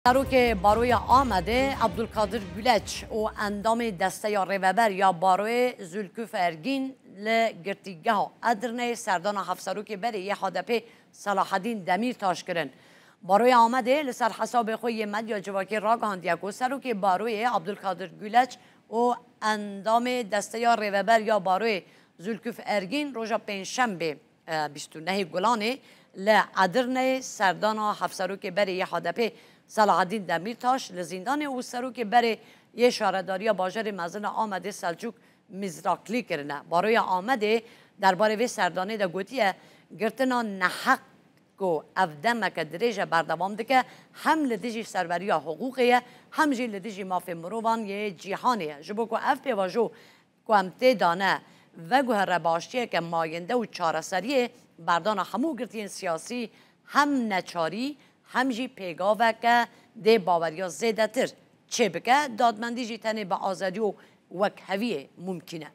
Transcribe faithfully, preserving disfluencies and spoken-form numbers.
Serokê Baroya Amedê Abdulkadir Güleç û endamê Desteya Rêveber ya Baroyê Zulkuf Ergîn li girtîgeha Edirneyê serdana hevserokê berê yê H D P Selahedîn Demîrtaş kirin. Baroya Amedê li ser hesabê xwe yê medya civakî ragihandiye ku Serokê Baroyê Abdulkadir Güleç û endamê Desteya Rêveber ya Baroyê Zulkuf Ergîn roja Pêncşembê, e, bîst û nehê Gulanê li Edirneyê serdana hevserokê berê yê H D P Selahedîn Demîrtaş li zîndanê û serokê berê yê Şaredariya Bajarê Mezin a Amedê Selçûk Mîzraklî kirine. Baroya Amedê derbarê vê serdanê de gotiye, girtina neheq ku ev demeke dirêj e berdewam dike, hem li dijî serweriya hiqûqê ye, hem jî li dijî mafê mirovan yê cîhanê ye. Ji bo ku ev pêvajo ku em tê de ne veguhere bi aştiyeke mayînde û çareseriyê, berdana hemû girtiyên siyasî hem neçarî, hem jî pêgaveke dê baweriya zêdetir çêbike, dadmendî jî tenê bi azadî û wekheviyê mumkîn e.